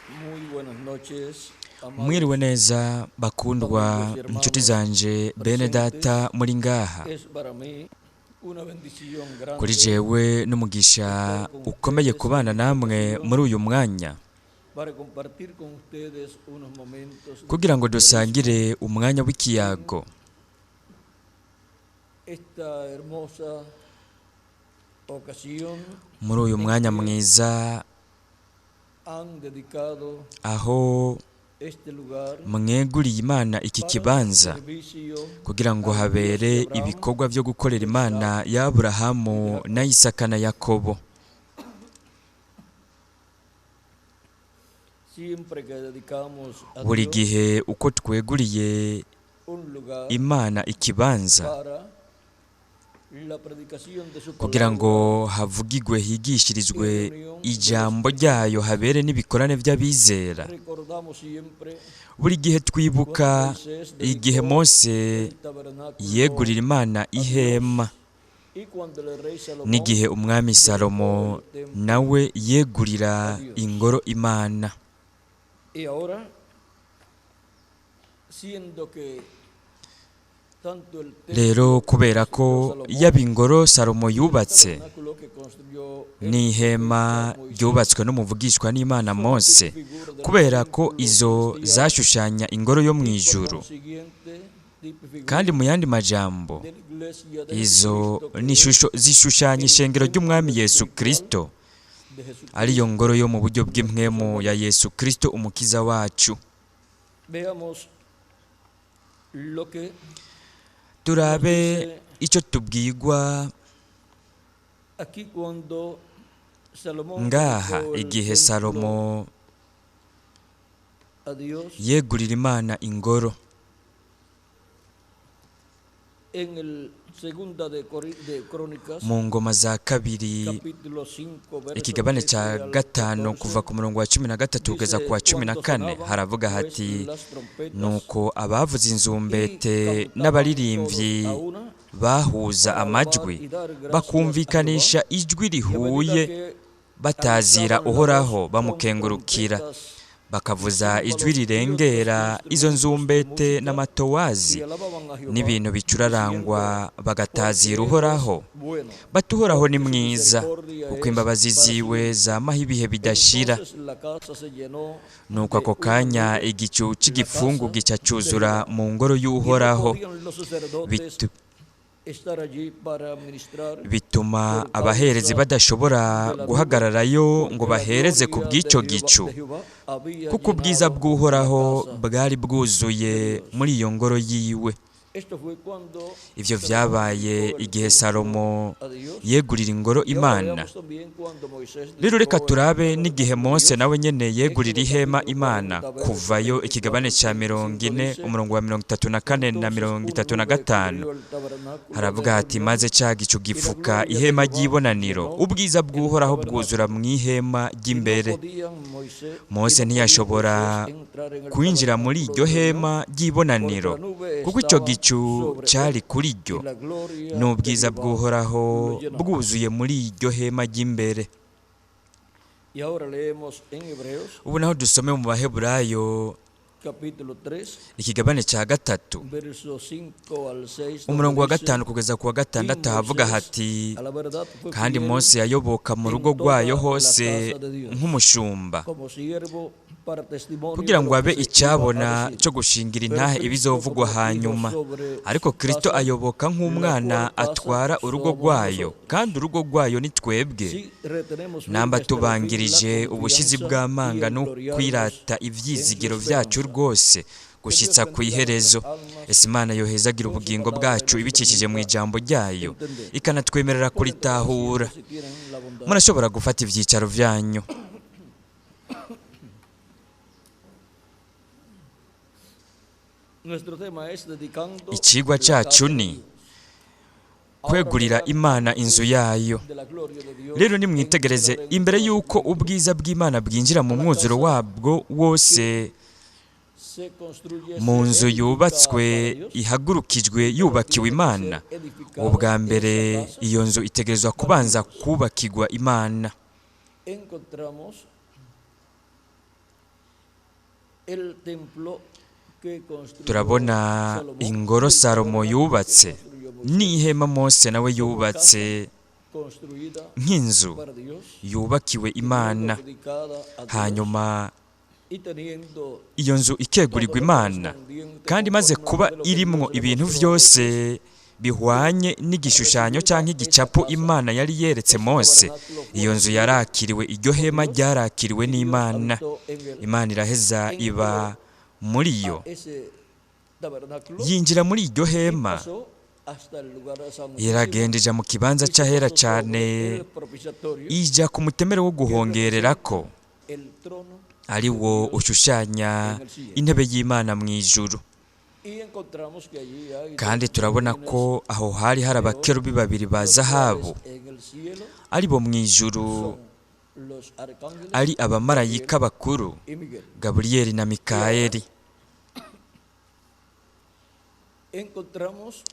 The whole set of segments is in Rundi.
Muy buenas noches, amados Mwiriwe neza bakundwa inshuti zanje bene data muri ngaha. Es para mí una bendición grande Kuri jewe n'umugisha ukomeye kubana namwe muri uyu mwanya para compartir con ustedes unos momentos de kugira ngo dusangire umwanya w'ikiyago esta hermosa ocasión muri uyu mwanya mwiza han dedicado aho este lugar mweguriye Imana iki para kibanza servicio kugira ngo habere ibikorwa byo gukorera Imana ya Aburahamu na Isaka na Yakobo. Siempre que dedicamos a Buri Dios gihe uko tweguriye un lugar Imana ikibanza para la predicación de su kugira palabra ngo havugigwe higishirizwe ijambo ryayo habere n'ibikorane by'abizera, recordamos siempre buri gihe twibuka igihe Mose el tabernáculo yegurira Imana ihema y cuando el rey Salomón n'igihe umwami Salomo nawe yegurira ingoro Imana. Y ahora, siendo que tanto el templo Rero kubera ko yaba ingoro Salomo yubatse tabernáculo que construyó el n'ihema ryubatswe n'umuvugishwa n'Imana Mose, kubera ko izo zashushanya ingoro yo mu ijuru, consiguiente tipificó kandi mu yandi majambo de la iglesia de izo Jesucristo ni ishusho zishushanya ishengero ry'umwami Yesu Kristo, de Jesucristo. ariyo ngoro yo mu buryo bw'impwemu ya Yesu Kristo umukiza wacu. Veamos lo que Turabe icyo tubwirwa aquí cuando Salomón ngaha dedicó el igihe templo Salomo a Dios yegurira Imana ingoro. En el segunda de Crónicas, Mu ngoma za kabiri capítulo 5, verso ikigabane cya 13 al 5 14, kuva ku murongo wa 13 kugeza ku wa 14 haravuga hati: "Nuko abavuza inzumbete n'abaririmbyi bahuza amajwi bakumvikanisha ijwi rihuye batazira Uhoraho bamukengurukira, bakavuza ijwi rirengera izo nzumbete n'amatowazi n'ibintu bicurarangwa, bagatazira Uhoraho bati: Uhoraho ni mwiza, kuko imbabazi ziwe zamaho ibihe bidashira." Nuko ako kanya igicu cy'igipfungu gica cyuzura mu ngoro y'Uhoraho, bituma abaherezi badashobora guhagararayo ngo bahereze ku bw'icyo gicu, kuko ubwiza bw'Uhoraho bwari bwuzuye muri iyo ngoro yiwe. Ivyo vyabaye igihe Salomo yegurira ingoro Imana. Rero reka turabe n'igihe Mose nawe nyene yegurira ihema Imana. Kuvayo ikigabane ca 40 umurongo wa 34 na 35 haravuga hati: "Maze ca gicu gifuka ihema ry'ibonaniro, ubwiza bw'Uhoraho bwuzura mu ihema ry'imbere. Mose ntiyashobora kwinjira muri iryo hema ry'ibonaniro, kuko ico gicu cari kuri ryo, n'ubwiza bw'Uhoraho bwuzuye muri iryo hema ry'imbere." Y ahora leemos en Hebreos Ubu naho dusome mu Baheburayo capítulo 3, ikigabane cya 3 verso 5 al 6, umurongo wa donde dice, 5 kugeza ku wa 6 havuga hati: "A la verdad fue "Kandi fiel Mose yayoboka mu rugo rwayo hose nk'umushumba, como siervo para testimonio kugira de ngo lo abe que se iba a icyabona decir. cyo gushingira Pero intahe Cristo ibizovugwa como hijo hanyuma. sobre Ariko su Kristo casa, ayoboka nk'umwana la cual casa atwara urugo somos rwayo, nosotros. kandi urugo rwayo ni twebwe, Si retenemos namba firme hasta el fin la tubangirije ubushizi confianza bw'amanga y el no gloriarnos kwirata en su ivyizigiro vyacu esperanza. rwose gushitsa Que Dios ku bendiga iherezo." nuestras almas Ese Imana yohezagira con su ubugingo palabra y bwacu nos ibicishije mu permita ijambo ryayo, entender. ikanatwemerera Pueden tomar kuritahura. asiento si tienen la bondad. Murashobora gufata ivyicaro vyanyu. Nuestro tema es dedicando Icigwa la casa cacu a ni Dios. Ahora kwegurira vean Imana inzu yayo. de la gloria de Dios Rero nimwitegereze entrará en imbere toda su y'uko plenitud. ubwiza bw'Imana bwinjira mu mwuzuro wabwo wose Se construye, mu se nzu edifica yubatswe para Dios, ihagurukijwe pero yubakiwe tiene que Imana, ser edificada ubwa mbere esa casa iyo nzu itegerezwa para kubanza Dios. kubakirwa Imana. Encontramos El templo que construyó Turabona Salomón, ingoro el Salomo tabernáculo que yubatse construyó Moisés, n'ihema Mose nawe yubatse construida nk'inzu para Dios, yubakiwe Imana, dedicada a Dios, hanyuma y teniendo iyo nzu ikegurirwa Imana, kandi imaze kuba irimwo ibintu vyose bihwanye n'igishushanyo canke igicapo Imana yari yeretse Mose. Iyo nzu yarakiriwe, iryo hema ryarakiriwe n'Imana. habitó en él. Imana iraheza iba muri yo, A ese tabernáculo yinjira muri iryo y hema, pasó hasta el lugar santísimo iragenda ija mu kibanza y se c'ahera posó sobre cane, el propiciatorio, ija ku mutemere wo guhongererako, el trono, ari wo ushushanya intebe y'Imana mu ijuru. y encontramos que allí hay Kandi dos turabona querubines ko aho hari hari abakerubi babiri ba los zahabu, cuales en el cielo ari bo mu ijuru son los arcángeles ari abamarayika bakuru y Miguel. Gaburiyeli na Mikayeli. Encontramos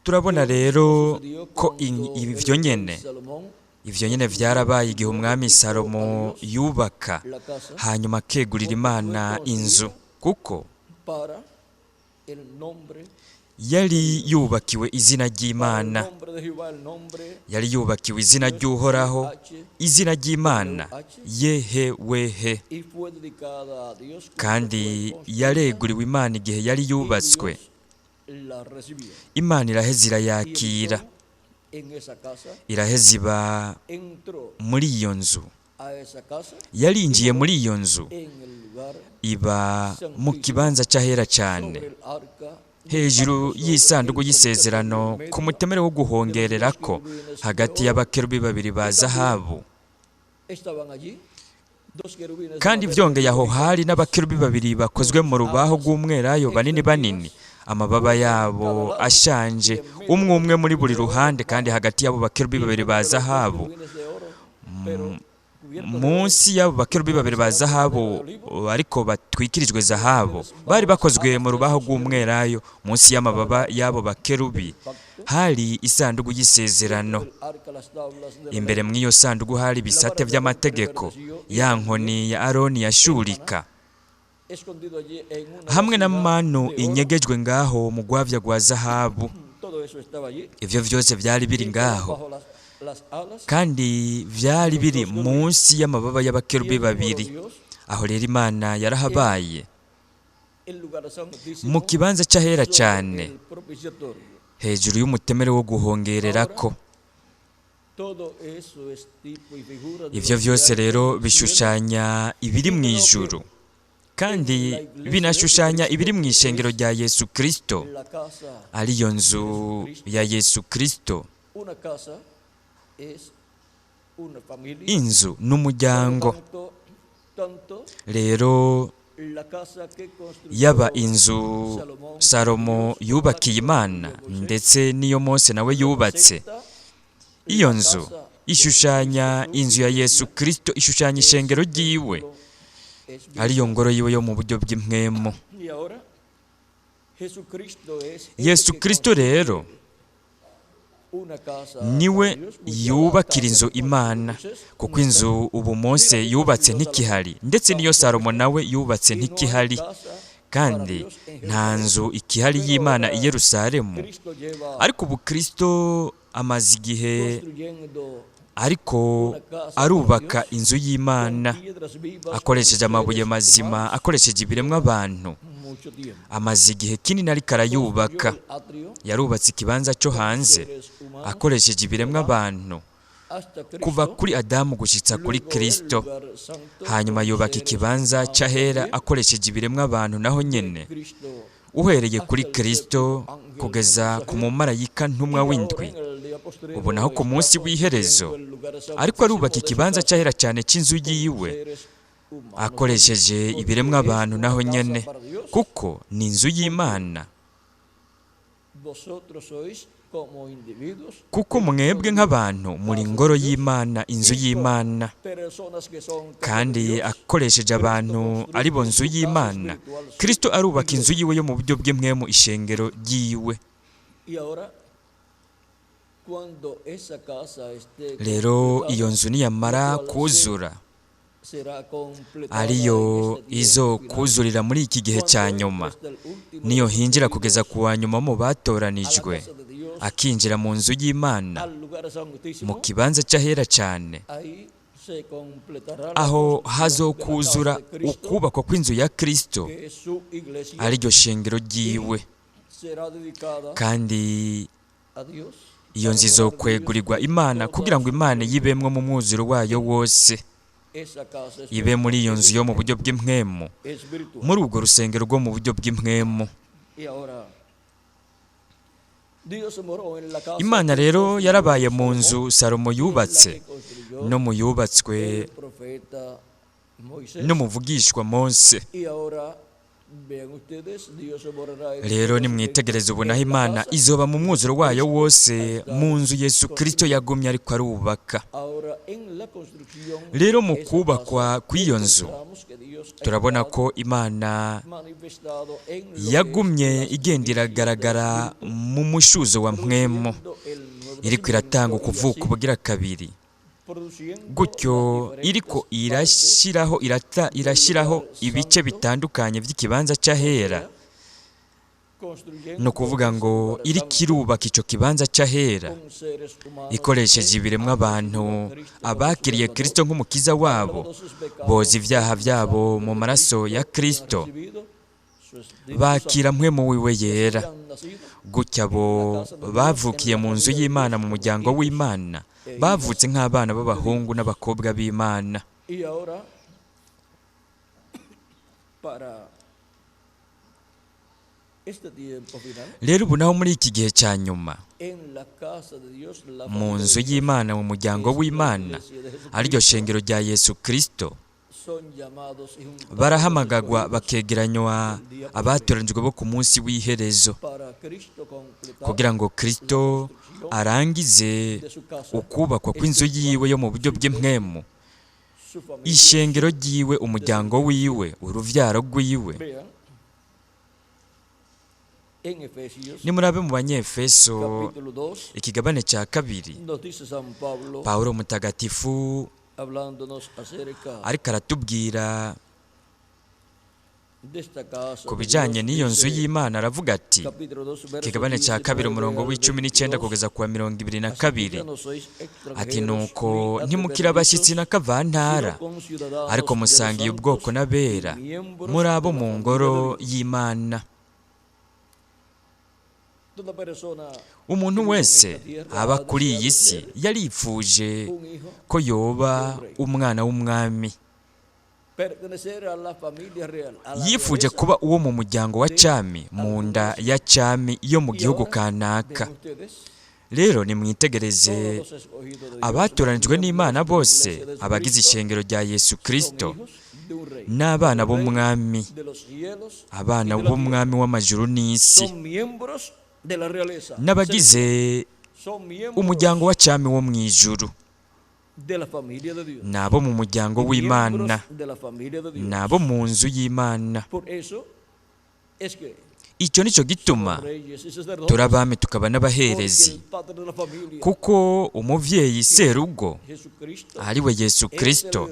Turabona rero sucedió ko cuando el ivyo rey nyene, Salomón ivyo nyene vyarabaye igihe umwami Salomo yubaka, la casa hanyuma akegurira Imana inzu, kuko para el nombre, yari yubakiwe izina para el ry'Imana, nombre de Jehová, el nombre yari yubakiwe izina ry'Uhoraho, izina ry'Imana Yehewehe, y fue dedicada a Dios cuando kandi fue construida, yareguriwe Imana igihe yari y yubatswe. Dios la recibió. Imana iraheza Y irayakira, habitó en esa casa, iraheza iba entró muri iyo nzu, a esa casa yarinjiye muri iyo nzu, en el lugar iba mu kibanza c'ahera cane, sobre el arca del hejuru pacto, sobre y'isanduku el y'isezerano, propiciatorio ku medio mutemere wo guhongererako, hagati y'abakerubi babiri ba zahabu. Estaban allí dos querubines de Kandi madera vyongeye aho hari n'abakerubi babiri bakozwe mu rubaho rw'umwelayo banini banini, amababa yabo ashanje, umwe umwe muri buri ruhande, kandi hagati y'abo bakerubi babiri ba y dos zahabu, querubines de oro, pero cubiertos de oro, munsi y'abo bakerubi babiri ba zahabu ariko batwikirijwe zahabu, bari bakozwe mu rubaho rw'umwelayo. Munsi y'amababa y'abo bakerubi hari isanduku y'isezerano. del arca las tablas de la Imbere ley, mw'iyo sanduku hari ibisate vy'amategeko, ya nkoni ya Aroni yashurika, escondido allí en una hamwe na vasija manu de oro. inyegejwe ngaho mu gwavya gwa zahabu. Todo eso estaba allí. Ivyo vyose vyari biri Y ngaho, bajo las alas kandi vyari biri munsi y'amababa y y'abakerubi el mismo babiri. Dios, Aho rero Imana yarahabaye el lugar mu santísimo, kibanza c'ahera sobre cane, el propiciatorio. hejuru y'umutemere wo guhongererako. Todo eso es tipo y figura de Ivyo lo que vyose hay en rero el cielo bishushanya ibiri mu ijuru, kandi binashushanya ibiri mu ishengero rya Yesu Kristo, la casa. ariyo nzu ya Yesu Kristo. Una casa es una familia. Inzu Por lo n'umuryango. tanto, tanto Rero la casa que construyó yaba inzu Salomón, Salomo Dios, yubakiye la que Imana, construyó Moisés, ndetse n'iyo Mose nawe yubatse, representa iyo la nzu casa de ishushanya Cristo, inzu ya Yesu Kristo, ishushanya es ishengero ryiwe, templo espiritual. ariyo ngoro yiwe yo mu buryo bw'impwemu. Y ahora Jesucristo es el Yesu que Kristo construye rero una casa niwe para Dios, mucha la yubakira casa inzu que construyó Imana, Moisés kuko no está, inzu ubu Mose ni la que yubatse construyó Salomón ntikihari, ndetse n'iyo tampoco Salomo está, nawe yubatse y no hay ntikihari, casa para kandi Dios en nta Jerusalén. nzu ikihari Pero y'Imana i ahora Yerusalemu. Cristo lleva Ariko ubu Kristo amaze igihe construyendo ariko una casa para arubaka Dios inzu con y'Imana, piedras vivas, con akoresheje amabuye seres mazima, humanos, akoresheje ibiremwa abantu. mucho tiempo. Amaze igihe kinini ariko arayubaka. Construyó el atrio Yarubatse ikibanza cyo con hanze seres humanos akoresheje ibiremwa de Adán abantu, hasta kuva Cristo, kuri Adamu gushitsa kuri luego el Kristo. lugar santo Hanyuma con yubaka seres ikibanza humanos c'ahera también, akoresheje ibiremwa abantu naho de nyene, Cristo uhereye hasta kuri el Kristo séptimo ángel kugeza ku mensajero. mumarayika ntumwa Y ahora w'indwi. en el día Ubu postrero naho ku está munsi w'iherezo construyendo el lugar ariko arubaka santísimo de su ikibanza casa c'ahera cane c'inzu con yiwe, seres humanos también, akoresheje porque ibiremwa es abantu una naho casa nyene, para Dios, kuko ni inzu porque y'Imana. vosotros sois como individuos Kuko templo mwebwe de Dios, nk'abantu muri casa de ingoro Dios, y'Imana, inzu y con y'Imana. personas que son casa de Kandi Dios, akoresheje Cristo abantu ari bo construye nzu su casa y'Imana, espiritual, su Kristo arubaka inzu iglesia. yiwe yo mu buryo bw'impwemu, ishengero ryiwe. Y ahora, cuando esa casa esté Rero iyo completada, nzu lo niyamara cual se kuzura, ariyo izokuzurira muri iki gihe cya nyuma, niyo hinjira kugeza ku wa nyuma mu batoranijwe, akinjira mu nzu y'Imana, mu kibanza cy'ahera cyane, aho hazokuzura ukubakwa kw'inzu ya Kristo, ariryo shingiro ryiwe, kandi iyo nzu izokwegurirwa Imana kugira ngo Imana yibemwo mu mwuzuro wayo wose, ibe muri iyo nzu yo mu buryo bw'impwemu, muri urwo rusengero rwo mu buryo bw'impwemu. Imana rero yarabaye mu nzu Salomo yubatse, no mu yubatswe n'umuvugishwa Mose. Rero nimwitegereze ubu naho Imana izoba mu mwuzuro wayo wose mu nzu Yesu Kristo yagumye ariko arubaka. Rero mu kubakwa kw'iyo nzu turabona ko Imana yagumye igenda iragaragara mu mushuzo wa mpwemu, iriko iratanga ukuvuka ubugira kabiri, gutyo iriko irashyiraho ibice bitandukanye by'ikibanza cy'ahera. Ni ukuvuga ngo iriko irubaka icyo kibanza cy'ahera ikoresheje ibiremwa abantu abakiriye Kristo nk'umukiza wabo, boza ibyaha byabo mu maraso ya Kristo, bakira mpwemu wiwe yera. Gutya abo bavukiye mu nzu y'Imana, mu muryango w'Imana, bavutse nk'abana b'abahungu n'abakobwa b'Imana. Rero ubu naho muri iki gihe cya nyuma, mu nzu y'Imana, mu muryango w'Imana, ariryo shengero rya Yesu Kristo, barahamagagwa bakegeranywa abatoranijwe bo ku munsi w'iherezo, kugira ngo Kristo arangize ukubakwa kw'inzu yiwe yo mu buryo bw'impwemu, ishengero ryiwe, umuryango wiwe, uruvyaro rwiwe. Nimurabe mu Banyefeso ikigabane cya 2, Pawulo mutagatifu ariko aratubwira ku bijyanye n'iyo nzu y'Imana, aravuga ati, ikigabane cya 2 umurongo w'19 kugeza ku wa 22, ati nuko ntimukiri abashyitsi n'akavantara, ariko musangiye ubwoko n'abera, muri abo mu ngoro y'Imana. Umuntu wese aba kuri iyi si yarifuje ko yoba umwana w'umwami, yifuje kuba uwo mu muryango wa cyami, mu nda ya cyami yo mu gihugu kanaka. Rero nimwitegereze abatoranijwe n'Imana bose, abagize ishengero rya Yesu Kristo, n'abana b'umwami, abana b'umwami w'amajuru n'isi, n'abagize umuryango wa cyami wo mu ijuru, nabo mu muryango w'Imana, nabo mu nzu y'Imana. Icyo nicyo gituma turabami tukaba n'abaherezi, kuko umuvyeyi serugo ariwe Yesu Kristo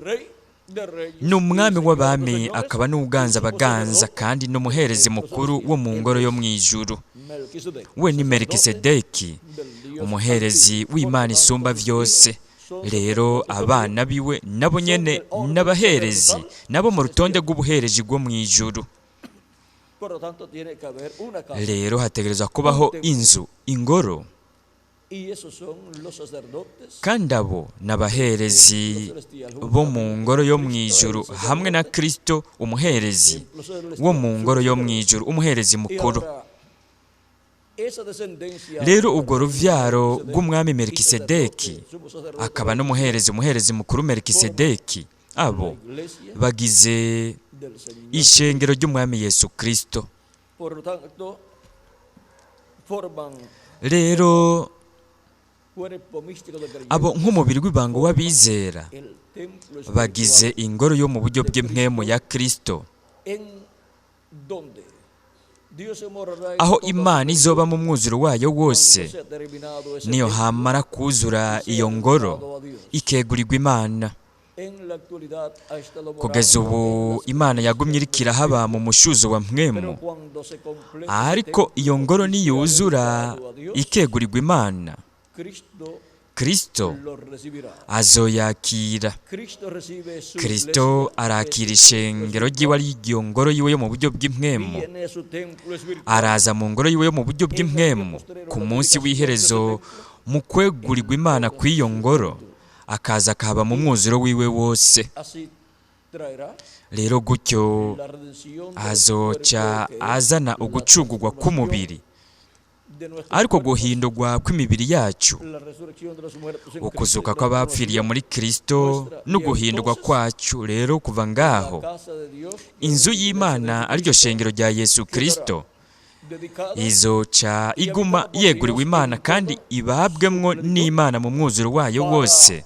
ni umwami w'abami, akaba n'uganza abaganza, kandi n'umuherezi mukuru wo mu ngoro yo mu ijuru. We ni Melikisedeki, umuherezi w'Imana isumba vyose. Rero abana biwe nabo nyene n'abaherezi, nabo mu rutonde rw'ubuherezi bwo mu ijuru. Rero hategerezwa kubaho inzu, ingoro, kandi abo n'abaherezi bo mu ngoro yo mu ijuru hamwe na Kristo umuherezi wo mu ngoro yo mu ijuru, umuherezi mukuru. Rero ubwo ruvyaro rw'umwami Melikisedeki akaba n'umuherezi, umuherezi mukuru Melikisedeki, abo bagize ishengero ry'umwami Yesu Kristo. Rero abo nk'umubiri w'ibanga w'abizera bagize ingoro yo mu buryo bw'impwemu ya Kristo, aho Imana izoba mu mwuzuro wayo wose. Niyo hamara kuzura iyo ngoro ikegurirwa Imana. En la actualidad ha estado Kugeza morando ubu en las Imana yagumye iriko irahaba mu mushuzo wa Pero mpwemu, cuando se complete ese ariko templo iyo ngoro y sea niyuzura dedicado a Dios, ikegurirwa Imana, Cristo Kristo lo recibirá. azoyakira. Cristo recibe su Kristo iglesia, arakira que es ishengero ryiwe ari iryo ngoro yiwe yo mu buryo bw'impwemu. Viene a su templo espiritual Araza mu ngoro yiwe yo mu buryo bw'impwemu ku munsi w'iherezo mu kwegurirwa Imana kw'iyo ngoro, akaza akahaba mu mwuzuro wiwe wose. Así traerá Rero gutyo la redención del azoca cuerpo, que es azana la ugucungurwa transformación k'umubiri, de nuestros ariko cuerpos, guhindurwa kw'imibiri yacu, la resurrección de los muertos en ukuzuka Cristo y kw'abapfiriye transformación muri Kristo no guhindurwa kwacu. Rero kuva la ngaho casa de Dios, inzu la iglesia de y'Imana ariryo Jesucristo, shengero rya Yesu Kristo dedicada izoca iguma yeguriwe Imana kandi ibabwemwo n'Imana mu mwuzuro wayo wose,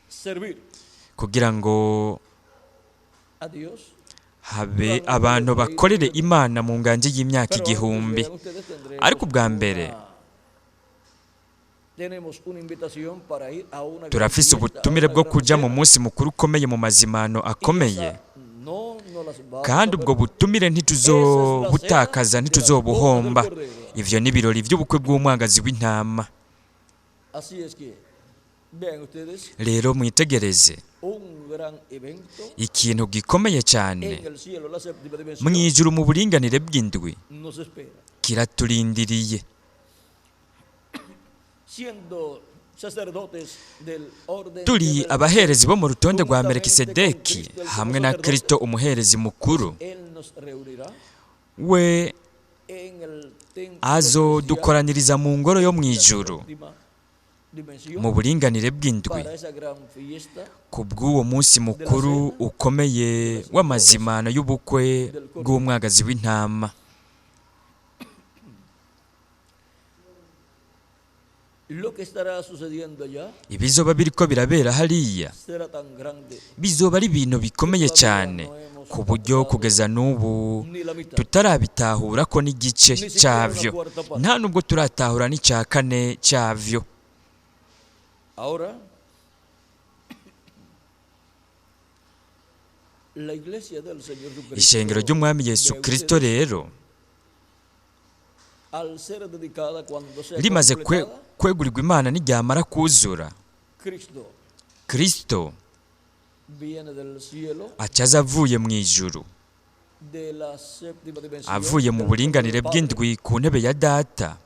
servir kugira ngo a Dios. habe abantu bakorere Imana mu nganji y'imyaka Pero antes, 1000. vean ustedes, tendremos Ariko ubwa mbere tenemos una invitación para ir a una gran turafise fiesta, a ubutumire una bwo gran kuja mu cena. munsi mukuru ukomeye, mu mazimano Y akomeye, esa no nos las vamos kandi a ubwo perder. butumire ntituzobutakaza, ntituzobuhomba. Ivyo ni ibirori vy'ubukwe bw'umwangazi w'intama. Así es que vean ustedes Rero mwitegereze un gran evento ikintu gikomeye cyane en el cielo, la séptima dimensión mu ijuru mu buringanire bw'indwi nos espera. kiraturindiriye. Siendo sacerdotes del orden Turi de abaherezi bo mu rutonde rwa Melikisedeki hamwe na Kristo umuherezi mukuru, Él nos reunirá we en el templo azodukoraniriza mu ngoro yo mu ijuru séptima dimensión mu buringanire bw'indwi para esa gran fiesta ku bw'uwo munsi mukuru ukomeye w'amazimano y'ubukwe bw'umwagazi w'intama. Lo que estará sucediendo allá Ibizoba biriko birabera hariya será tan grande bizoba ari ibintu bikomeye cyane ku buryo kugeza n'ubu ni la mitad tutarabitahura ko n'igice cyavyo, nta nubwo turatahura n'icya kane cyavyo. Ahora la iglesia del Señor Jesucristo Ishengero ry'Umwami Yesu de Kristo ustedes, rero al ser dedicada cuando sea rimaze completada, kwegurirwa Imana niryamara kuzura, Cristo Kristo viene del cielo acaza avuye mu ijuru, de la séptima dimensión avuye mu del buringanire trono del Padre, bw'indwi ku ntebe ya Data,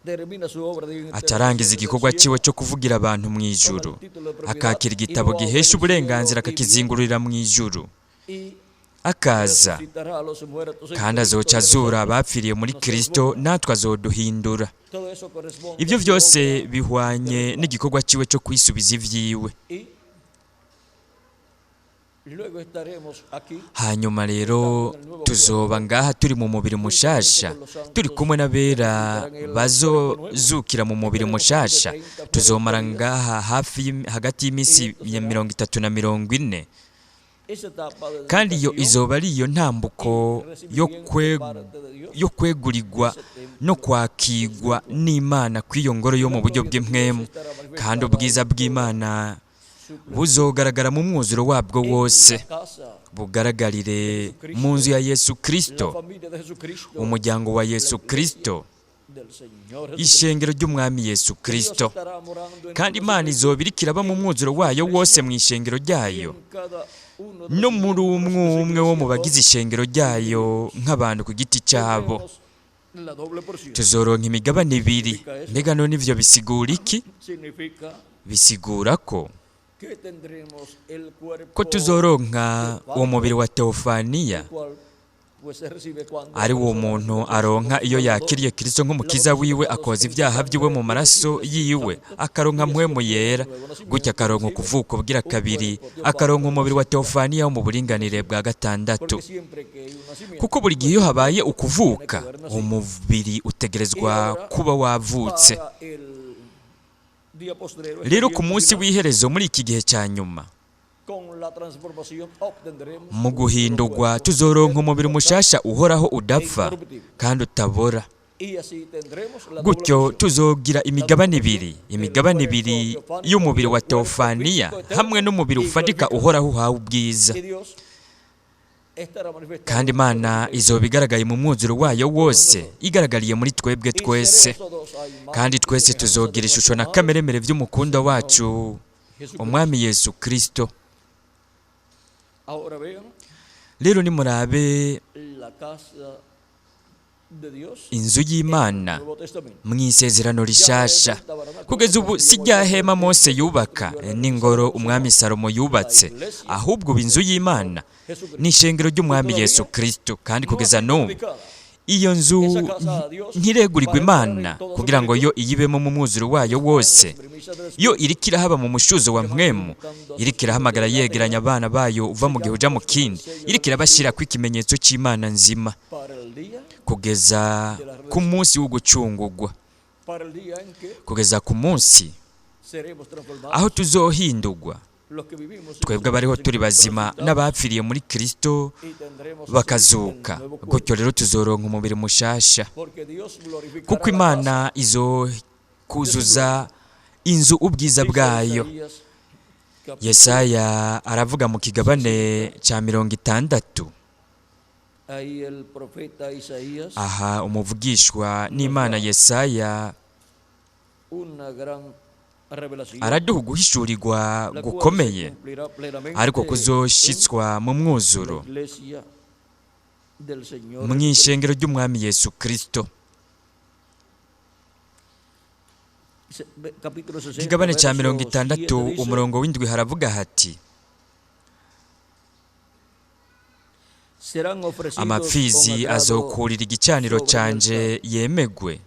termina su obra de acarangiza intercesión igikorwa del ciwe cielo cyo kuvugira abantu mu ijuru, akakira igitabo gihesha uburenganzira akakizingurira mu ijuru, y akaza resucitará a los muertos en kandi Cristo azoca de azura nosotros. abapfiriye muri Kristo, natwe azoduhindura. Todo eso corresponde Ibyo a su byose obra bihwanye n'igikorwa ciwe cyo kwisubiza ivyiwe. y luego estaremos aquí Hanyuma rero tuzoba ngaha turi mu mubiri mushasha, turi kumwe n'abera bazozukira mu mubiri mushasha. Tuzomara ngaha hafi hagati y'iminsi ya 30 na 40, esa etapa de kandi iyo dedicación izoba ari iyo ntambuko y yo recibimiento kwe de parte de Dios yo kwegurirwa no kwakirwa n'Imana kw'iyo ngoro yo mu buryo bw'impwemu, kandi ubwiza bw'Imana buzogaragara mu mwuzuro wabwo en wose, la casa, bugaragarire mu nzu ya Yesu la Kristo, familia de Jesucristo, umuryango wa Yesu Kristo, del Señor Jesucristo. ishengero ry'Umwami Yesu Dios Kristo. estará morando en Kandi toda su Imana iglesia izoba iriko iraba mu mwuzuro wayo wose mu ishengero ryayo y en cada uno de no los muri miembros umwe de su umwe wo mu iglesia bagize ishengero ryayo nk'abantu ku giti cyabo. tendremos la doble porción. Tuzoronka imigabane ibiri. Mbega none ivyo bisigura iki? Significa Bisigura ko que tendremos el cuerpo ko tuzoronka uwo mubiri wa teofaniya, cual pues se recibe cuando ari wo muntu aronka iyo yakiriye Kristo nk'umukiza wiwe, akoza ibyaha byiwe mu maraso yiwe, akaronka mpwemu yera, gutya akaronka ukuvuko bwira kabiri, akaronka umubiri wa teofaniya wo mu buringanire bwa gatandatu. porque siempre que hay un nacimiento Kuko buri gihe iyo habaye ukuvuka, umubiri utegerezwa kuba wavutse. para el día postrero, este Rero ku tiempo munsi final, w'iherezo muri iki gihe cya nyuma, con la transformación obtendremos mu un guhindurwa nuevo cuerpo tuzoronka umubiri mushasha uhoraho udapfa kandi utabora. Gutyo tuzogira imigabane ibiri, imigabane ibiri y'umubiri wa teofaniya hamwe n'umubiri ufatika uhoraho uhawe ubwiza. Kandi Imana izoba igaragaye mu mwuzuro wayo wose, igaragariye muri twebwe twese. Kandi twese tuzogira ishusho na kameremere by'umukunda wacu, Umwami Yesu Kristo. Rero nimurabe inzu y'Imana mu isezerano rishasha. Kugeza ubu si rya hema Mose yubaka n'ingoro Umwami Salomo yubatse, ahubwo ubu inzu y'Imana ni ishengero ry'Umwami Yesu Kristo. Kandi kugeza n'ubu iyo nzu ntiregurirwa Imana kugira ngo yo iyibemo mu mwuzuro wayo wose. Yo iriko irahaba mu mushuzo wa mpwemu, iriko irahamagara yegeranya abana bayo uva mu gihe uja mu kindi, iriko irabashyirako ikimenyetso cy'Imana nzima kugeza ku munsi wo gucungugwa, kugeza ku munsi aho tuzohindurwa twebwe abariho turi bazima n'abapfiriye muri Kristo bakazuka. Gutyo rero tuzoronka umubiri mushasha, kuko Imana izokuzuza inzu ubwiza bwayo. Yesaya aravuga mu kigabane cya 60. Aha umuvugishwa n'Imana Yesaya araduha guhishurirwa gukomeye, ariko kuzoshitswa mu mwuzuro mu ishengero ry'Umwami Yesu Kristo. Ikigabane cya 60 umurongo w'indwi haravuga hati: amapfizi azokurira igicaniro canje yemegwe,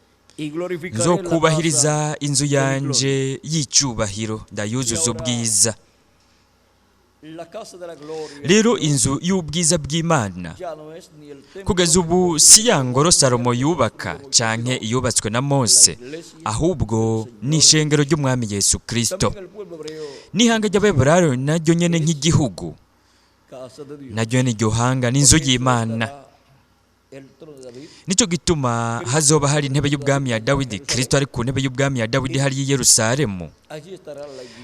nzokubahiriza inzu yanje y'icyubahiro, ndayuzuza ubwiza. Rero inzu y'ubwiza bw'Imana kugeza ubu si ya ngoro Salomo yubaka canke iyubatswe na Mose, ahubwo ni ishengero ry'Umwami Yesu Kristo. N'ihanga ry'Abaheburayo naryo nyene nk'igihugu, naryo ni iryo hanga n'inzu y'Imana. Nicyo gituma hazoba hari intebe y'ubwami ya Dawidi, Kristo ari ku ntebe y'ubwami ya Dawidi hari i Yerusalemu,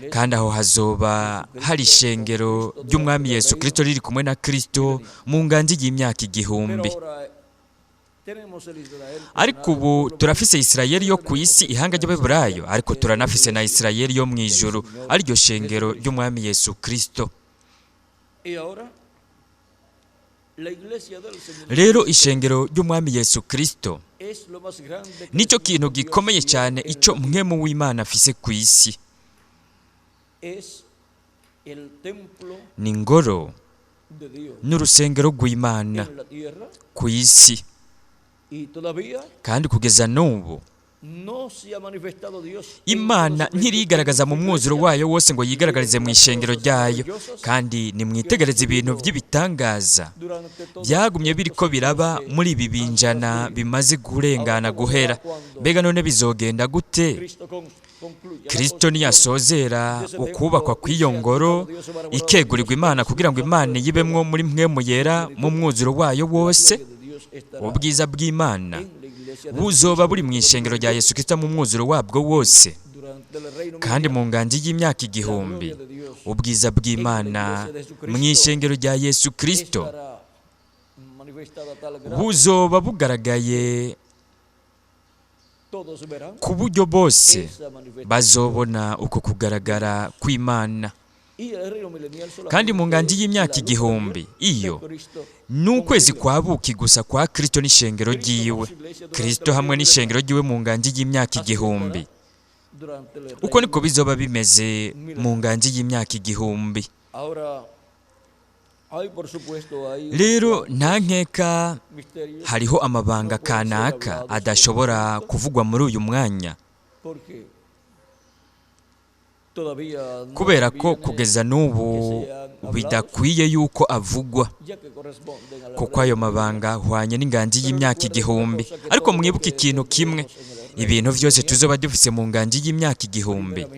kandi aho hazoba hari ishengero ry'Umwami Yesu Kristo riri kumwe na Kristo mu nganji y'imyaka 1000. Ariko ubu turafise Isirayeli yo ku isi, ihanga ry'Abaheburayo, ariko turanafise na Isirayeli yo mu ijuru, ariryo shengero ry'Umwami Yesu Kristo. Rero ishengero ry'Umwami Yesu Kristo nicyo kintu gikomeye cyane icyo mpwemu w'Imana afise ku isi. Ni ngoro n'urusengero rw'Imana ku isi. Kandi kugeza n'ubu Imana ntirigaragaza mu mwuzuro wayo wose ngo yigaragarize mu ishengero ryayo. Kandi nimwitegereze ibintu by'ibitangaza byagumye biriko biraba muri ibi binjana bimaze kurengana guhera. Mbega none bizogenda gute Kristo niyasozera ukubakwa kw'iyo ngoro ikegurirwa Imana kugira ngo Imana yibemwo muri mpwemu yera mu mwuzuro wayo wose? Ubwiza bw'Imana buzoba buri mu ishengero rya Yesu Kristo mu mwuzuro wabwo wose. Kandi mu nganji y'imyaka 1000 ubwiza bw'Imana mu ishengero rya Yesu Kristo buzoba bugaragaye ku buryo bose bazobona uko kugaragara kw'Imana. Kandi mu nganji y'imyaka 1000 iyo ni ukwezi kwa buki gusa kwa Kristo n'ishengero ryiwe. Kristo hamwe n'ishengero ryiwe mu nganji y'imyaka 1000. Uko niko bizoba bimeze mu nganji y'imyaka 1000. Rero nta nkeka hariho amabanga kanaka adashobora kuvugwa muri uyu mwanya, kubera ko kugeza n'ubu bidakwiye yuko avugwa, kuko ayo mabanga ahwanye n'inganji y'imyaka 1000. Ariko mwibuke ikintu kimwe, ibintu byose tuzoba dufise mu nganji y'imyaka 1000.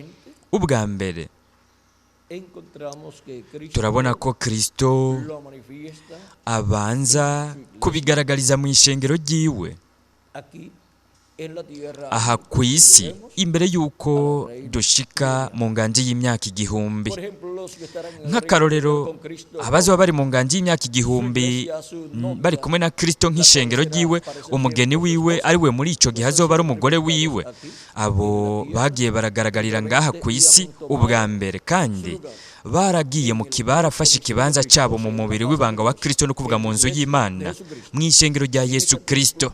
Ubwa mbere turabona ko Kristo abanza kubigaragariza mu ishengero ryiwe. en la tierra aha antes ku que isi lleguemos. Imbere y'uko dushika mu nganji y'imyaka 1000. Por ejemplo, los que estarán en el reino Nk'akarorero, con Cristo, abazoba bari mu nganji y'imyaka 1000 bari kumwe na Kristo nk'ishengero ryiwe, umugeni wiwe, ari we muri ico gihe azoba ari umugore wiwe, abo bagiye baragaragarira ngaha ku isi ubwa mbere kandi baragiye mu kibarafashe ikibanza cyabo mu mubiri w'ibanga wa Kristo, no kuvuga mu nzu y'Imana, mu ishengero rya Yesu Kristo,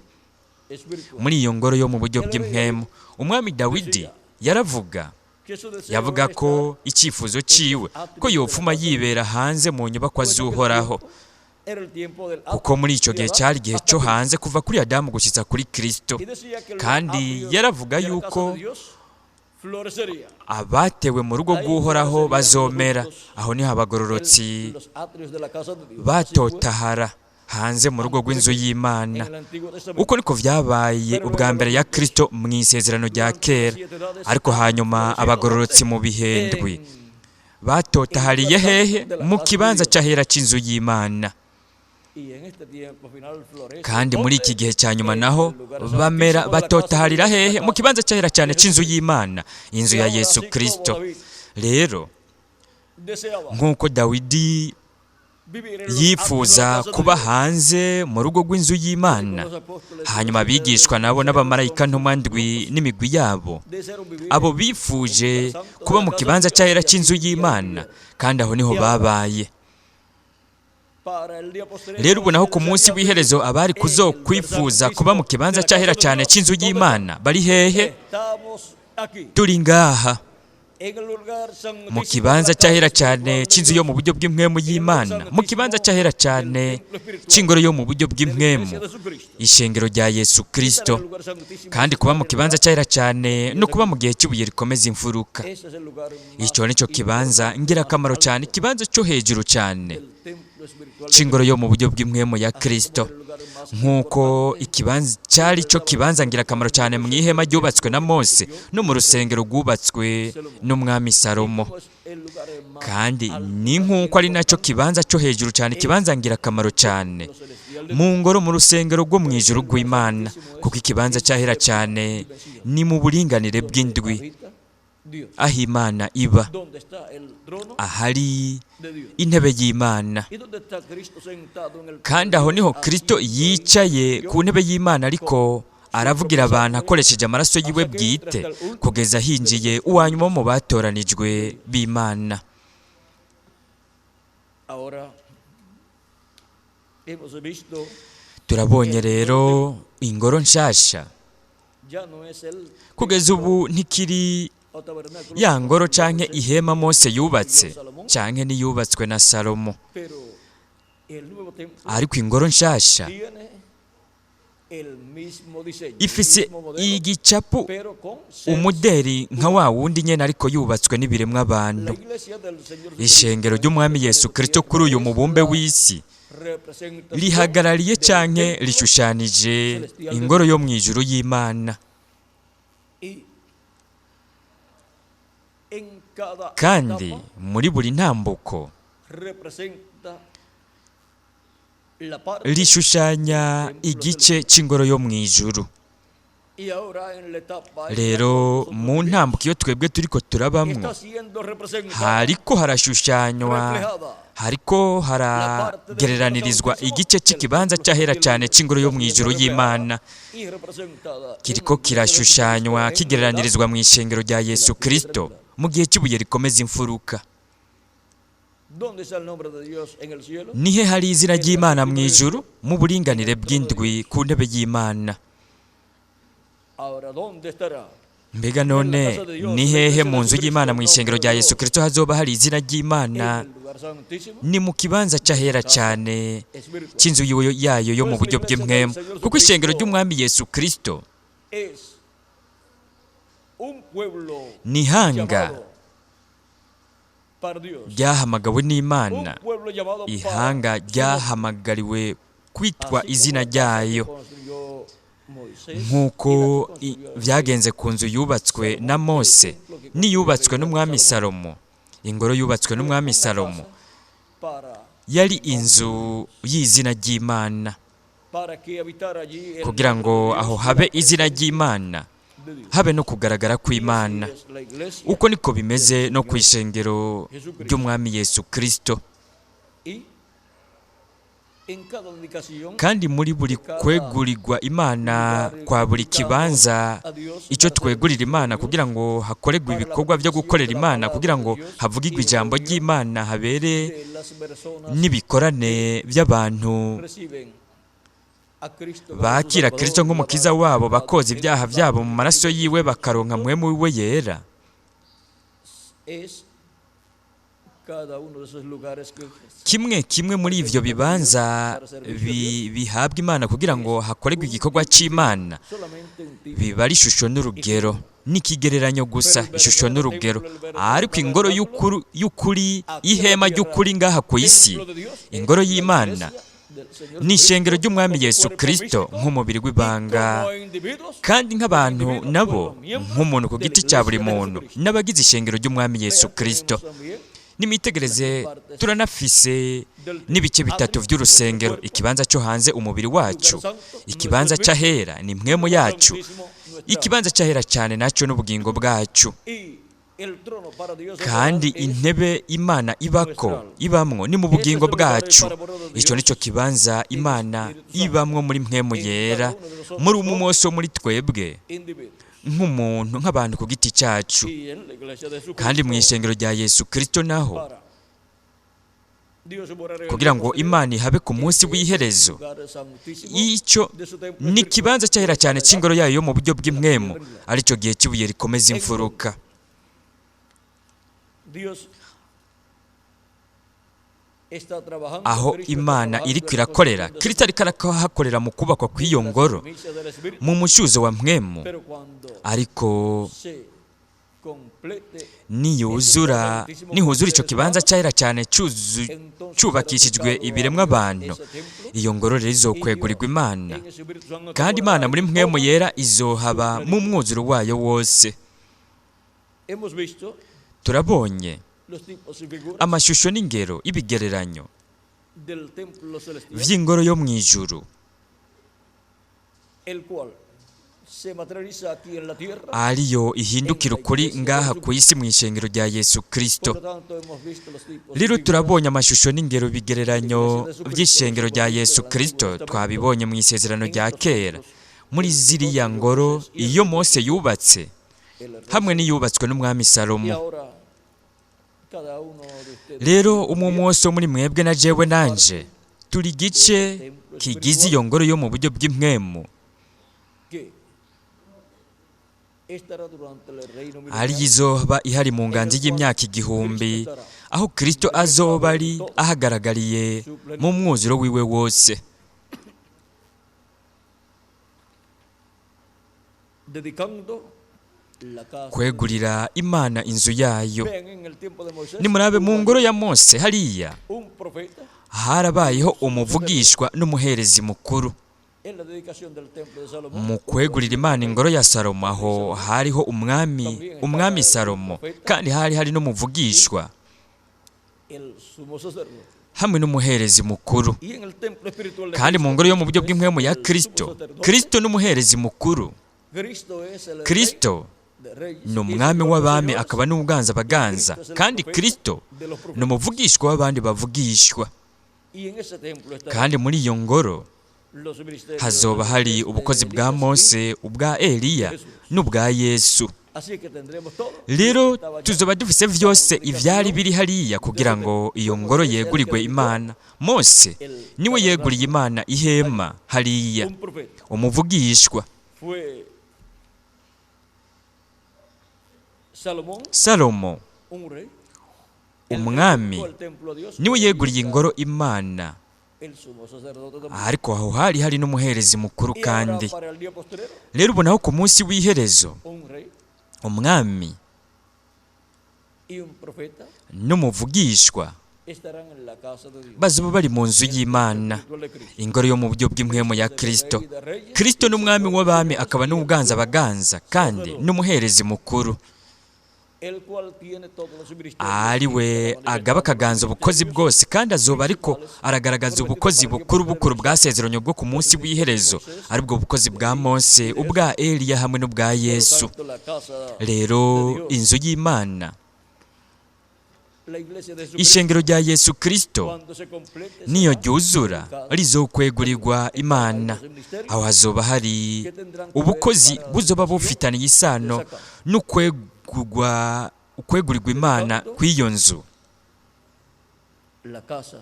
espiritual. muri iyo ngoro yo mu buryo bw'impwemu. Umwami Dawidi yaravuga, Que su deseo yavuga era ko icyifuzo ciwe ko yopfuma yibera hanze mu nyubakwa z'Uhoraho, era el tiempo del kuko muri icyo gihe cyari igihe cyo hanze kuva kuri Adamu gushyitsa kuri Kristo. Y decía que los Kandi atrios yaravuga de la casa yuko de Dios florecería. abatewe mu rugo rw'Uhoraho bazomera. Aho niho abagororotsi Los atrios de la casa de Dios. Así fue batotahara hanze mu rugo rw'inzu y'Imana. en el Antiguo Testamento. Uko niko vyabaye ubwa mbere ya Kristo mu isezerano rya kera, ariko hanyuma abagororotsi mu bihendwi batotahariye hehe? Mu kibanza cy'ahera cy'inzu y'Imana. Y en este tiempo final florece. Kandi muri iki ¿Dónde? gihe cya nyuma En naho el lugar bamera santísimo de la casa batotaharira de Dios, hehe? la Mu kibanza cy'ahera cyane de cy'inzu Jesucristo. y'Imana, inzu Y ya ahora, Yesu así como Kristo. David Rero deseaba nk'uko Dawidi vivir en los atrios de yifuza la casa de kuba Dios, hanze mu rugo rw'inzu y'Imana, los apóstoles, hanyuma abigishwa nabo n'abamarayika ntumwa ndwi n'imigwi yabo, desearon vivir abo bifuje kuba mu kibanza cy'ahera cy'inzu y'Imana, kandi aho niho babaye. para el día posterior. Rero ubu naho ku munsi w'iherezo abari kuzokwifuza kuba mu kibanza cy'ahera cyane cy'inzu y'Imana bari hehe? Estamos aquí Turi ngaha en el lugar santísimo mu de kibanza la casa cy'ahera espiritual cyane de cy'inzu yo mu buryo bw'impwemu y'Imana, mu kibanza cy'ahera cyane cy'ingoro yo mu buryo Dios, bw'impwemu, de la iglesia de Jesucristo. ishengero rya Yesu Kristo. Estar en el lugar santísimo Kandi es kuba estar mu en el kibanza lugar- cy'ahera cyane no kuba mu gihe cy'ibuye rikomeza imfuruka. Ese es el lugar más Icyo nicyo kibanza ngirakamaro cyane, ikibanza cyo hejuru cyane del templo espiritual de cy'ingoro yo mu buryo bw'impwemu ya Kristo, Cristo, el lugar más nk'uko importante ikibanza cyari cyo kibanza ngirakamaro cyane mu ihema ryubatswe na Mose no mu rusengero rwubatswe n'umwami Salomo. es el lugar más Kandi alto, ni nk'uko ari nacyo kibanza cyo hejuru cyane, ikibanza ngirakamaro cyane lo celestial de mu ngoro, mu rusengero rwo mu ijuru rw'Imana, kuko ikibanza cyahera cyane ni mu buringanire bw'indwi, habita Dios. aho Imana iba, ¿Dónde está el trono ahari de Dios? intebe y'Imana. ¿Y dónde está Cristo sentado en el Kandi aho niho Kristo yicaye ku ntebe y'Imana, ariko aravugira abantu akoresheje amaraso yiwe bwite, kugeza hinjiye uwa nyuma wo mu batoranijwe b'Imana. Ahora hemos visto Turabonye rero ingoro nshasha ya no es el kugeza ubu ntikiri o tabernáculo ya ngoro canke ihema Mose yubatse canke n'iyubatswe na Salomo, pero el nuevo templo ariko ingoro nshasha tiene el mismo diseño, el ifise mismo modelo, igicapu, pero con seres. umuderi nka wa wundi nyene, ariko yubatswe n'ibiremwa La abantu. iglesia del Señor Ishengero ry'Umwami Yesu Kristo kuri uyu mubumbe w'isi representación rihagarariye del canke templo rishushanije ingoro yo mu ijuru y'Imana. y en cada Kandi etapa muri buri ntambuko representa la parte rishushanya igice c'ingoro yo mu ijuru. y ahora en la etapa en la Rero cual mu nosotros ntambuko iyo twebwe turiko turabamwo, está siendo representada hariko harashushanywa, reflejada hariko haragereranirizwa igice cy'ikibanza cy'ahera cyane cy'ingoro yo mu ijuru y'Imana, y representada en kiriko la iglesia de kirashushanywa Jesucristo en la kigereranirizwa mu ishengero rya Yesu Kristo mu gihe cy'ibuye rikomeza imfuruka. ¿Dónde está el nombre de Dios en el cielo? Nihe hari izina ry'Imana mu ijuru? Mu buringanire bw'indwi, ku ntebe y'Imana. Ahora, ¿dónde estará? Mbega none ni hehe mu nzu y'Imana, mu ishengero rya Yesu Kristo, hazoba hari izina ry'Imana? En el lugar santísimo Ni mu kibanza cy'ahera cyane espiritual. cy'inzu yayo yo mu buryo bw'impwemu, kuko ishengero ry'Umwami Yesu Kristo Es un pueblo ni ihanga llamado para Dios. ryahamagawe n'Imana, Un pueblo llamado para ihanga su nombre. ryahamagariwe kwitwa Así como izina la casa que ryayo, construyó Moisés nk'uko y la que construyó el byagenze ku nzu yubatswe na Mose n'iyubatswe n'umwami Salomo. Ingoro yubatswe n'umwami una Salomo casa para yari inzu y'izina ry'Imana. Para que habitara allí el Kugira nombre ngo de Dios aho y la habe izina presencia ry'Imana, de Dios. habe no kugaragara Y así kw'Imana. es la iglesia Uko niko bimeze no ku ishengero ry'Umwami Yesu Kristo. Y en cada dedicación Kandi muri buri kwegurirwa Imana kwa buri kibanza, icyo twegurira Imana kugira ngo hakorerwe ibikorwa byo gukorera Imana, kugira ngo havugirwe ijambo ry'Imana, habere de las personas n'ibikorane by'abantu reciben a Cristo como su bakira Salvador, Kristo nk'umukiza lavando wabo, sus bakoza pecados ibyaha en byabo sangre mu de maraso Cristo. yiwe, bakaronka mpwemu wiwe yera. Es cada uno de esos lugares que Kimwe kimwe muri ivyo bibanza bihabwa Imana kugira ngo hakorerwe igikorwa c'Imana solamente un tipo biba ari ishusho n'urugero, n'ikigereranyo gusa, ishusho n'urugero. Ariko ingoro y'ukuri, ihema ry'ukuri ngaha ku isi, templo de Dios es ingoro la y'Imana iglesia del Señor ni ishengero Jesucristo ry'Umwami como Yesu cuerpo Kristo místico nk'umubiri y w'ibanga, como individuos, kandi nk'abantu individuos nabo fueron miembros nk'umuntu ku de la giti cya buri iglesia de muntu Jesucristo. n'abagize ishengero ry'Umwami Yesu Vean, Kristo. tenemos también Nimwitegereze, turanafise n'ibice bitatu by'urusengero: ikibanza cyo hanze, umubiri wacu; ikibanza cy'ahera, ni mpwemu yacu; santísimo, nuestra ikibanza cy'ahera cyane nacyo n'ubugingo bwacu. Y el trono para Dios Kandi es intebe Imana ibako, ibamwo, ni mu bugingo bwacu. Icyo nicyo kibanza Imana ibamwo muri mpwemu yera, muri umwe wose wo muri twebwe individuos. nk'umuntu, nk'abantu ku giti cyacu. Y en la iglesia de Jesucristo Kandi mu ishengero rya Yesu Kristo naho, para Dios morar en el kugira día ngo postrero, Imana ihabe ku munsi este es w'iherezo, el lugar santísimo icyo de su templo ni ikibanza espiritual, cyahera cyane cy'ingoro yayo yo mu buryo bw'impwemu, eternidad. aricyo gihe cy'ibuye rikomeza imfuruka. Dios está trabajando, Aho Cristo está Imana trabajando iriko en la irakorera, construcción de su Kristo ariko arahakorera mu kubakwa kw'iyo en la ngoro, primicia del Espíritu. mu mushyuzo wa mpwemu. Pero cuando Ariko se complete niyuzura, nihuzura icyo kibanza cyahera cyane entonces cyubakishijwe será dedicado a ibiremwa Dios abantu, ese templo, iyo ngoro rero y izokwegurirwa Dios Imana, en Espíritu Santo kandi morará Imana muri en mpwemu toda yera izohaba su mu plenitud. mwuzuro wayo wose. Hemos visto Turabonye los tipos y figuras amashusho n'ingero, ibigereranyo del templo celestial, vy'ingoro yo mu ijuru, el cual se materializa aquí en la tierra. Ariyo ihindukira En la ukuri iglesia de ngaha ku Jesucristo. isi mu ishengero rya Yesu Kristo. Por lo tanto, hemos visto los tipos y Rero figuras turabonye amashusho n'ingero, bigereranyo de la iglesia de by'ishengero Jesucristo, rya los Yesu del Antiguo Kristo. Testamento, Twabibonye mu isezerano en rya estos kera, templos muri que edificó ziriya el Señor ngoro Moisés y el iyo Mose yubatse el rey hamwe Salomón. n'iyubatswe n'umwami Y Salomo. ahora, cada uno de ustedes Rero umwe también wose wo muri mwebwe na jewe es nanje parte turi de ese igice templo kigize espiritual iyo ngoro yo mu buryo bw'impwemu, que estará durante el reino ariyo milenial izoba ihari mu en nganji el cual y'imyaka Cristo 1000, estará aho Kristo azoba manifestado en ari toda ahagaragariye su mu plenitud. mwuzuro wiwe wose. Dedicando la casa de Dios. Kwegurira Imana inzu yayo. Vean, en el tiempo de Moisés Nimurabe mu hubo ngoro allí ya Mose hariya, un profeta harabayeho y un sumo sacerdote. umuvugishwa n'umuherezi mukuru. En la dedicación del templo de Salomón Mu hubo kwegurira allí un Imana rey ingoro ya Salomo, el rey aho Salomón. hariho umwami, También umwami estaba el Salomo, profeta kandi hari hari y n'umuvugishwa el sumo sacerdote. hamwe n'umuherezi mukuru. Y en el templo espiritual de Kandi mu Cristo, ngoro yo mu buryo Cristo es bw'impwemu ya el sumo Kristo, sacerdote, Kristo n'umuherezi mukuru. Cristo es el rey Kristo de reyes ni y umwami señor de w'abami señores, akaba n'uganza y abaganza, Cristo es el kandi profeta Kristo de los ni profetas. umuvugishwa w'abandi bavugishwa. Y en ese templo estarán Kandi muri iyo ngoro los ministerios hazoba de hari Moisés, de ubukozi bwa Elías y Mose, ubwa de Eliya Jesús. n'ubwa Yesu. Así que tendremos todo lo que Rero estaba allá tuzoba dufise para la vyose ivyari dedicación biri hariya de kugira ese ngo templo. iyo Fue ngoro Moisés el que yegurirwe dedicó Imana. Mose el niwe yeguriye tabernáculo Imana allí. ihema hariya, Un profeta umuvugishwa. fue Salomón, Salomo, un rey, el que umwami, dedicó el templo a Dios, niwe pero allí yeguriye estaba ingoro Imana, el sumo sacerdote también. ariko aho hari hari n'umuherezi mukuru. Y ahora Kandi para el día postrero, rero ubonaho ku munsi w'iherezo, un rey umwami y un profeta n'umuvugishwa estarán en la casa de Dios, bazoba bari mu nzu el templo y'Imana, espiritual de Cristo. ingoro yo mu buryo bw'impwemu ya Cristo es el Kristo. rey de reyes Kristo y n'umwami señor de w'abami señores akaba y el n'uganza sumo abaganza kandi sacerdote. n'umuherezi mukuru. El cual tiene todos los ministerios ari we agaba akaganza ubukozi bwose, kandi azoba ariko aragaragaza ubukozi bukuru bukuru bwasezeranye bwo ku munsi w'iherezo, aribwo bukozi bwa Mose, ubwa Eliya hamwe n'ubwa Por lo Yesu. tanto, la casa, Rero inzu y'Imana, la iglesia de Jesucristo, ishengero rya Yesu Kristo, cuando se complete, niyo será ryuzura rizokwegurirwa Imana. Aho hazoba hari ubukozi buzoba bufitaniye isano n'ukwegurwa ukwegurirwa Imana kw'iyo nzu, la casa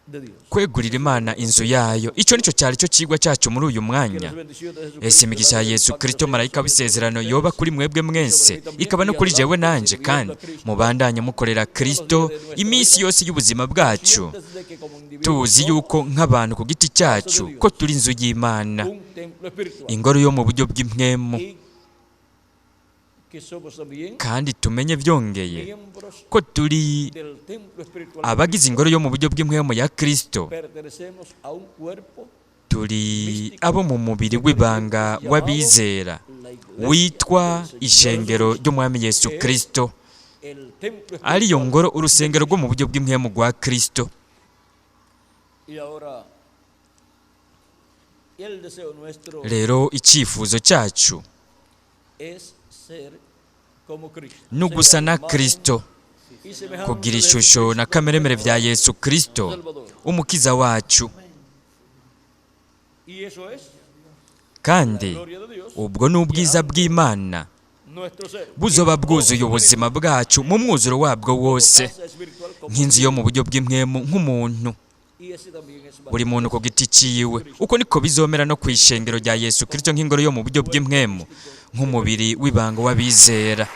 de Dios. Kwegurira Imana inzu yayo. Icyo nicyo cyari cyo kigwa cyacu muri uyu Que mwanya. las bendiciones de Jesucristo, Ese imigisha ya Yesu Kristo, marayika w'isezerano, yoba kuri mwebwe mwese, ikaba no kuri jewe nanje, kandi mubandanye mukorera Kristo iminsi yose y'ubuzima bwacu, desde que como individuos tuzi yuko nk'abantu ku giti cyacu ko turi inzu y'Imana, un templo espiritual ingoro yo mu buryo bw'impwemu, y que somos también kandi tumenye byongeye miembros ko turi del templo espiritual. abagize ingoro yo mu buryo bw'impwemu ya Kristo. Pertenecemos a un cuerpo, Turi abo mu mubiri w'ibanga w'abizera la iglesia witwa del Señor ishengero ry'Umwami Yesu Kristo, el templo ariyo espiritual. ngoro, urusengero rwo mu buryo bw'impwemu rwa Kristo. Y ahora el deseo nuestro Rero icyifuzo cyacu es ser como Cristo, ni ugusa na Kristo, y semejanza kugira de ishusho na Jesucristo, kameremere bya Yesu Kristo Salvador. umukiza wacu. Y eso es Kandi la gloria de Dios, ubwo ni ubwiza bw'Imana nuestro ser. buzoba bwuzuye ubuzima bwacu mu mwuzuro wabwo wose, Casa espiritual como nk'inzu yo mu buryo bw'impwemu, nk'umuntu, y ese también es buri muntu ku giti ciwe. Uko niko bizomera no ku ishengero rya Yesu Kristo nk'ingoro yo mu buryo bw'impwemu, nk'umubiri w'ibanga w'abizera.